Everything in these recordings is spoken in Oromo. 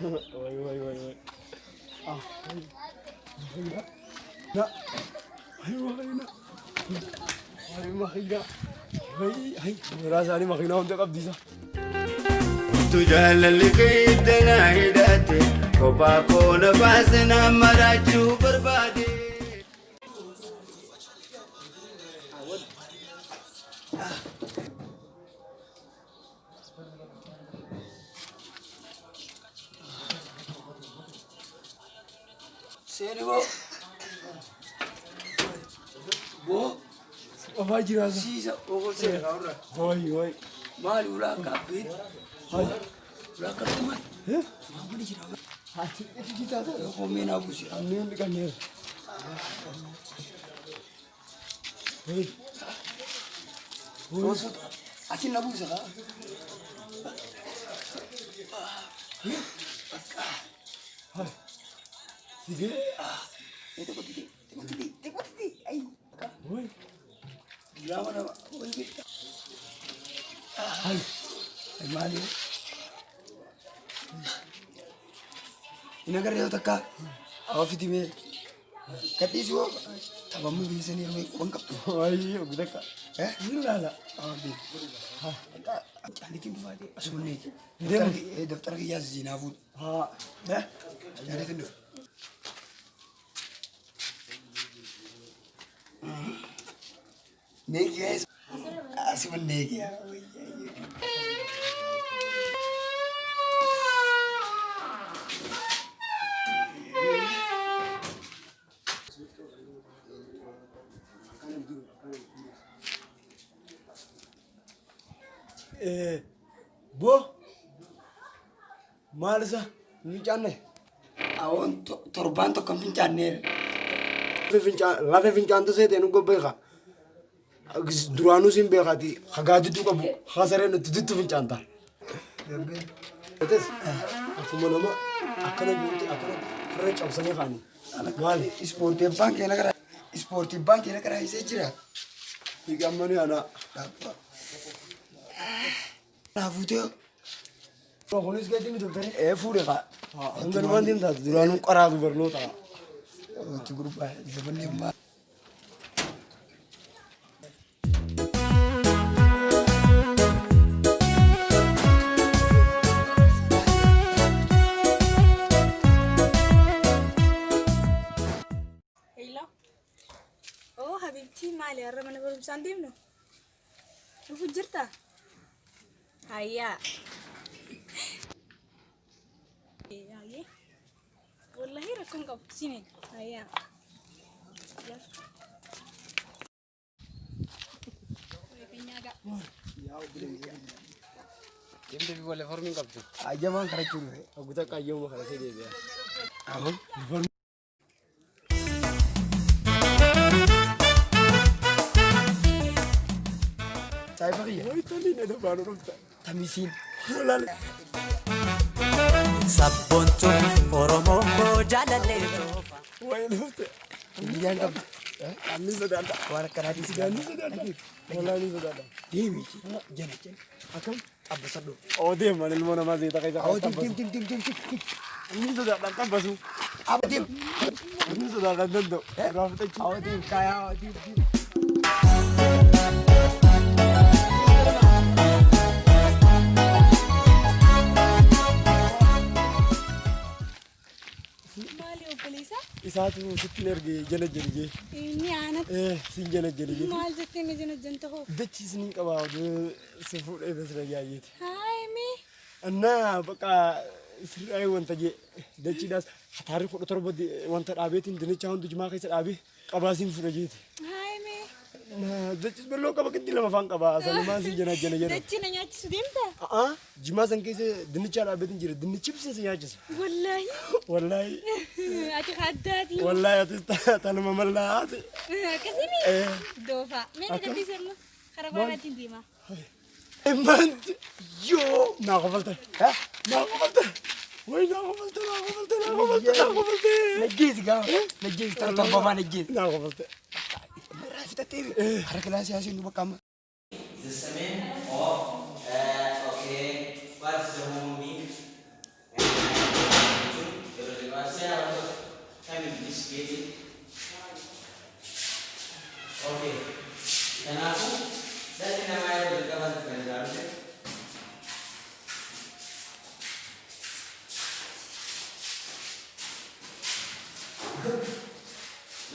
Way way way way. Ah. Na. Ay makiina. Ay makiina. Ay ay garaa isaanii makiinaa hunda qabdiisa. Tu jaalalli keessa na hidhate kophaa koo na baase na maraachuu barbaade. Seeni boo. Boo. Qofaa jiraasa. Siisa okoo seeni kaawurra. Way way. Maali ulaa kaabbiin. Hay. Ulaa kaabbiin maali? Eh? Maamuli jira. Ati itti jitaata. Koomee naa buusi. Anneen dhiqanneera. Way. Osoo achi na buusa kaa. Sige. Xiqqoo titi xiqqoo titi xiqqoo titi ayi. Way. Diraama nama. Way beekta. Hay. Ay maali. Hin agarree yoo takka awa fitimee gadhiisi hoo taphamuu beeksanii yeroo quban qabdu. Way ogdaka. Eh? Ni laala. Awa beeku. Caalitiin dhufaatee asuma neeti. Deemu. Daftara kiyyaas siinaa fuudhu. Haa. Eh? Caalitiin dhufa. Neekiyaa asuma neekiyaa. Eh, boo. Maal isa? Fincaanne. Awoon torbaan tokko hin fincaanneera. Lafa fincaantu seetee nu gobbeeka. Duraanuu siin beekaati. Hagaa didduu qabu. Hasareen itti dittu fincaanta. Etes akkuma nama akkana jirutti akkana firra cabsanii kaanii. Maali? Ispoortii abbaan keenya gara ispoortii abbaan keenya gara isee jira. Hiikamanii ana. Raafuutee Kunis keetti miti doktari. ee fuudhe kaa. Hanganumaan deemtaatu duraanuu qaraatu barnoota. Itti gurbaa zabanni ammaa. Hello. Oh, Habibti maali har'a mana barumsaan deemnu? Dhufu jirta? Hayyaa. Hayyee. Wallahi rakkoon qabu siin eega. Hayyaa. Deemtee fi wal formiin qabdu. Ajjamaan karachuu dhufe. Oguta qayyoo makara see deebi'a. Ahoo. Saayifa kiyya. Wayi tolli na dabaanu dhufta. Tamisiin. Sabboontuun Oromoo koo jaalallee toofa. Wayi dhufte. Miidiyaan qabdu. Anni sodaadha. Waan akkanaatiin si Anni sodaadha. Wallahi ni sodaadha. Deemi jana jana. Akkam? Xabbasadhu. Oo deeman ilmoo namaa zeeta keessa Awwa kan dim xabbasu. dim dim dim dim dim. Anni sodaadha xabbasu. Awwa dim. Anni sodaadha danda'u. Irraa fixachi. Awwa dim kaayaa awwa dim dim. Maali obboleessa? Isaatu sitti hin erge jala jali jee. Inni aanatti Eh sin jala jali jee. maal jettee inni jina janta hoo? Dachiis ni qaba oduu si fuudhee basira yaayyeeti. Haay mee. እና በቃ ስራይ wanta jee dachiidhaas hataarri 17 wanta dhaabeetiin dinicha hundi jimaa keessa dhaabee qabaasiin fudha jeeti. Haay mee. Dachis belloo qaba qixxi lama afaan qaba sanumaan si jana jana jedha. Dachii na nyaachisu deemta? A'aa jimaa san keessa dinichaa dhaabeetiin jira dinnichi ibsa si nyaachisa. Wallaahi. Wallaahi Ati addaati. wallaahi atis tanuma mallaati. Akkasimi? Eh. Doofaa. Mee na Akkam? gadhiisi amma karaa baanaatiin deema. Immanti yoo naa qofalte naa qofalte way naa qofalte naa qofalte naa qofalte naa qofalte. Najjeesi gaafa. Najjeesi torbaffaa najjeesi. Naa qofalte. Irraa fixattee hara kilaasii haasii nu bakka amma. The semen of okay, what is the human being? Geeti. Okay. Kanaafuu dhalli namaa yeroo jalqabaatti kan irraa dhufe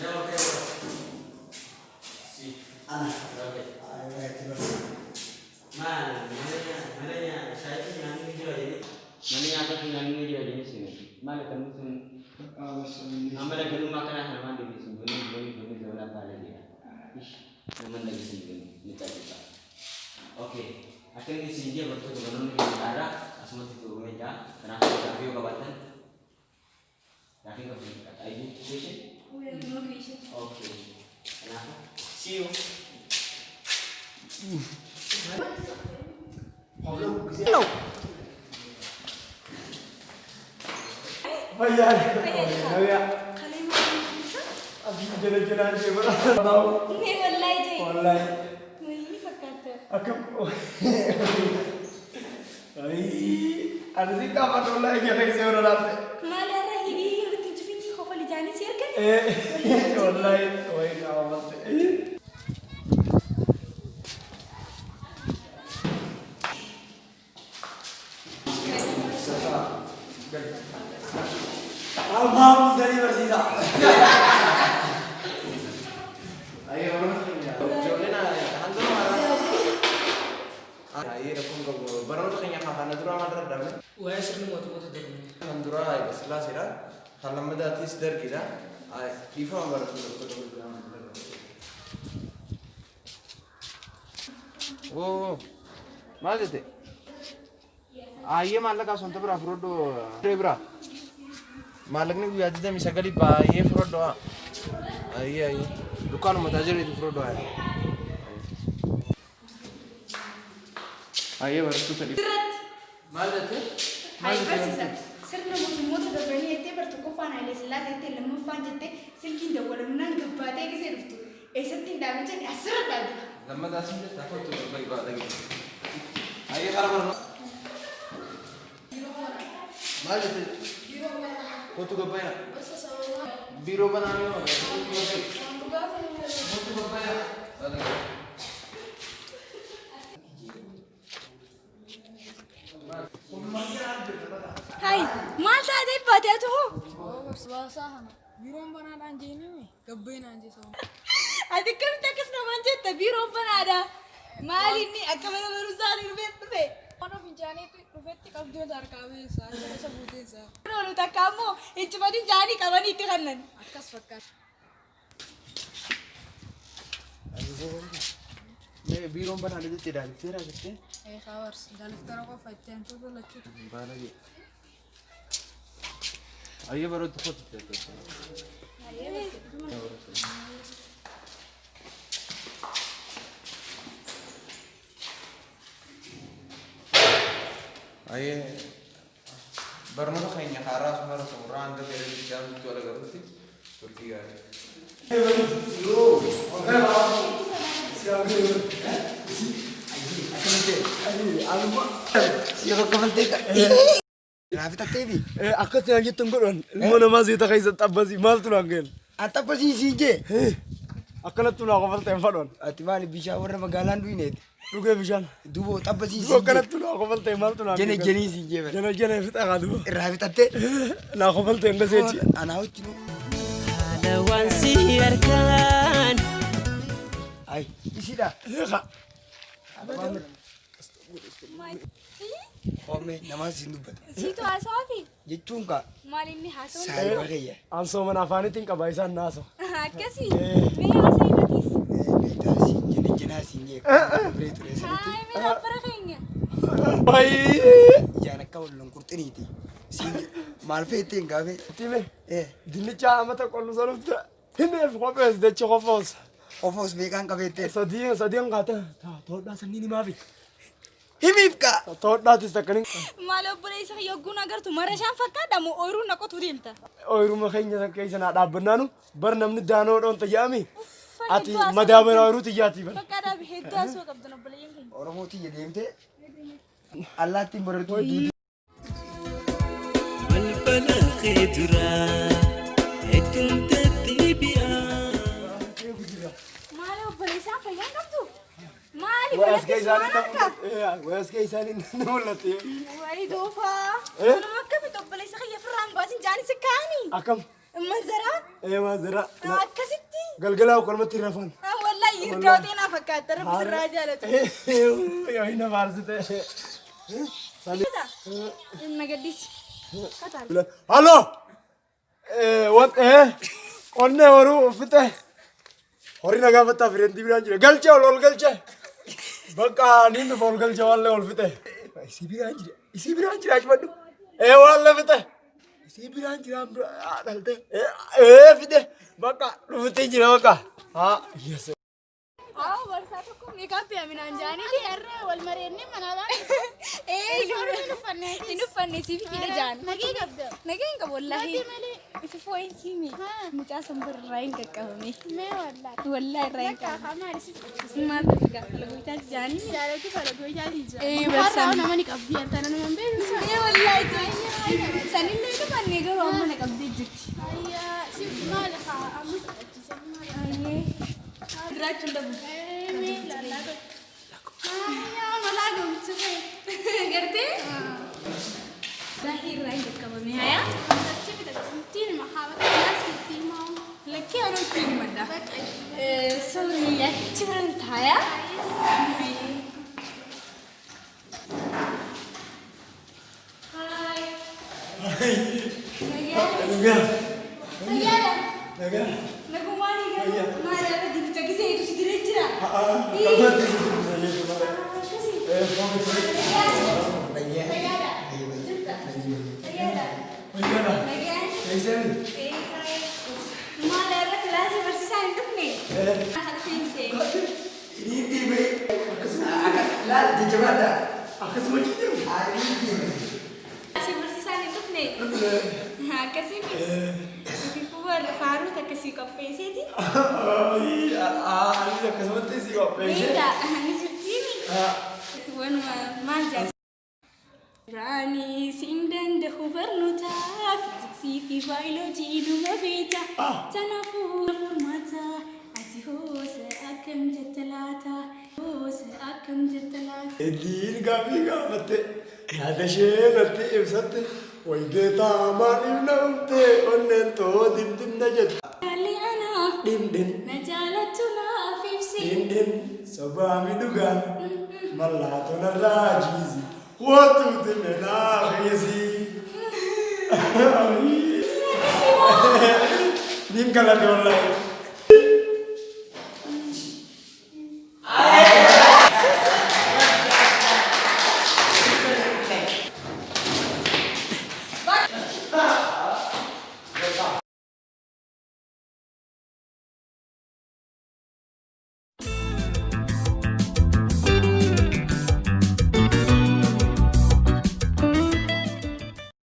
nama kee si. Ana. Okay. Maal mana nyaa shaayitii nyaanni ni jira jedhee mana nyaataatti nyaanni ni jira jedhee si maal akkamii sun amala galummaa kanaa kana maal deebisu bunni bunni bunni zamana baala jedha. Ish nama dhageessan bunni ni callisaa. Okay. Akka inni isin jee barattoota barnoonni keenya irraa asumatti xumuree jira. Kanaafuu gaaffii yoo qabaattan gaaffii qabdu ayyuu question? We have no question. Okay. Kanaafuu see you. Fayyaa. Nagaya. Kalee maal isa? Abdii jala jalaan deema. Mee wallahi jee. Wallahi. Wayii fakkaata. Akkam. Ayii. Ani si qaafadha wallahi ija keessa yoo laalte. Maal irra hidhii walitti hin cufinii kofa lijaanis si argan? Wallahi wayii qaafadhe. Almaam dari barsiisa. Ijoolleen Baay'ee rakkoon qabu. Barnoota keenya kan kana duraa maal irra dhabne? Waa'ee sirna mootummoota darbanii. Kan duraa Haayile Sillaaseedha. Kan lammadaattis Dargiidha. Dhiifama barattoota tokko tokko biraa maal irra dhabne? Oo maal jette? Ayyee maallaqa osoo biraa fudhadhu turee biraa. Maallaqni guyyaa 29 baay'ee fudhadhu haa. Ayyee ayyee dukkaanuma taajiriitu fudhadhu haa. Ayyee barattoota dhiifama. Sirratti. Maal jette? Hayi barsiisa. Sirna mootummoota darbanii jettee bar tokkoffaan Haayile Sillaasee jettee lammaffaan jettee silkiin dawwalamnaan gabbaatee gisee dhuftu. Eessatti hin dhaabin jedhe asirra dhaabde. Lammataa siin jette akka otoo baay'ee baay'ee. Ayyee karaa barnoota. Maal jette? Kottu gabbayaa. Biiroo banaa yoo Kottu gabbayaa. Hayi maal taatee baatee ati hoo? Biiroon banaadhaan jeenii gabbeenaan jeesa. Ati akkamitti akkas namaan jetta biiroon banaadha. Maali inni akka mana barumsaa ni dhufee dhufe. Waan fincaanii dhufetti qabdoota harkaa beessa. Isa buuteensa. Oolu takka ammoo hin cufatin jaanii qabanii itti kennan. Akkas fakkaata. Biiroon banaa jettee daalikteeraa jettee? Eegaa daaliktara qofa itti hantuutu lachuutu. Baala jee. Ayyee barattoota kottu jette. Ayyee barnoota keenya haaraa asuma irra xumuraa hanga gara bilchaatutti wal agarrutti turtii gaarii. Raafi tatteefi. Akkatti naan jettan godhan ilmoo namaa zeeta keessa xabbasii maaltu naan ga'e? Axabbasii siin jee. Akkanatti naa kofalta hin fadhoon. Ati maali bishaan warra magaalaan du'ineeti. Dhugee bishaan. Dubo xabbasii Dubo siin jee. akkanatti naa kofalta maaltu naan Jene jenii siin jee. Jene jene fixa kaa dubo. Raafi tattee. Naa kofalta hin gaseechi. Anaa wajjin. Haala waan si harkaan. Ay isiidha. Qoomee namaa siin dubbata. Siitu haasawaa fi Jechuun kaa maal inni haasawaa? saayiba kiyya. Ansoo mana afaanitti qaba isaan naasoo. Akkasii. Mee haasawaa himatis. Beektaa siin jene jenaa siin jee. Biree ture sanitti. Hayi mee dhaabbara keenya. Baay'ee. Ijaan akka wal qurxiniiti. Siin jee. Maal feettee hin gaafee? Time. Dinnicha amata qollu sanufta. Himeef qophees dachi qofoos. Qofoos beekaan qabeettee. Sadii sadiin qaata. Toodhaa sanniin himaafi. Himiif kaa. Toodhaatis takka ni. Maal obboleessa kiyya yogguun agartu mara ishaan fakkaadha moo ooyiruu naqotu deemta? Ooyiruma keenya san keessa naa dhaabbannaanu bar namni daanoo dhoonta jedhami. Ati madaabara ooyiruu xiyyaati bar. Fakkaadhaa hedduu haasawaa qabdan obboleeyyan keenya. Oromoo tiyya deemtee allaattiin barartuu duuti. Balbala kee duraa hedduun. Wayaskee isaanii na mul'atte. Wayaskee isaanii na mul'atte. Wayi doofaa. Eh? Nama akkamitti obboleessa kiyya firraan baasin jaanis kaani. Akkam? Manzaraa. Ee maanzaraa. Akkasitti. Galgalaa okkolmatti rafan. Wallahi yirdaawtee naa fakkaata. Rabbi sirraa jaalatu. Yoo hin abaarsite. Sani. Na gaddisi. Halo! Wat qonnee horuu fixe. Horii na gaafattaa fireentii biraan jira. Galchee ol ol galchee. Bakka niin dhufa ol galchee waallee ol fixe. Isii biraan jira. Isii biraan jira achifadhu. Waallee fixe. Isii biraan jira dhalte. Fixe. Bakka dhufutti jira bakka. Haa yes. Haa barsaa tokko meekaappii aminaan jaaniiti. Har'a wal mareennee manaa baane. Ee hin uffanne siif hidha jaan. Nagee qabda. Nagee hin qabu wallaahi. Nagee malee. Ifi foo'insiimi. Mucaa sanbira irraa hin qaqqabame. Mee wallaahi. Wallaahi irraa hin Bakka qabame. afaan maali si qabsiisa? Maal ta'e gaafa lagoitaati jaanii. Jaalatti falagoitaati jira. Ee barsaa. Har'a nama ni qabdi har'a nama hin beeknu. Ee wallaahi sanillee hin uffanne garuu amma na qabdee jirti. Ayyaa si maal haa amma si qabsiisa maal. Ayyee. Jiraachuun dhabu. Ee mee lallaa godhe. Ayyaa malaa gomicha ta'e. Gartee? Baay'ee irraa hin qaqqabame hayaa. Si bitatti haa bakka sitti himaa. Lakkee anoo ittiin himadha. Sorry, achi biraan taayaa. Nagaa. Fayyaadha. Nagaa. Nagumaan eegalu. Maal irra dibata gisee si diree jira. Kalmatti si dubbisa jechuudha. Fayyaadha. Jirta. Fayyaadha. Fayyaadha. Nagaan. Eessani? Maal irra kilaasii barsiisaa hin dhufne? Halfiinse. Inni deemee akkasuma laal jajjabaadha. Akkasuma jiru. Inni deemee. Kilaasii barsiisaa hin dhufne? Akkasii Ififuu faaruu akkasii qopheesseeti. Anis akkasumatti si qopheesse. Beektaa ni jirtiini. Wanuma maal jaas. Raanii siin danda'u barnoota fiiziksii fi baayoloojii dhuma beekta. Kanaafuu furmaata ati hoosa akkam jetta laata? Hoosa akkam jetta laata? Iddiin gaaffii gaafatte yaada ishee natti ibsatte waygeetaa maaliif na dhufte onneen too dibdibna jette. Jaalli anaa Dhimdhim na jaalattu naaf ibsi. dhimdhim sobaami dhugaan mallattoo narraa jiisi wottuuti menaa kiisi. Niin galate wallaahi.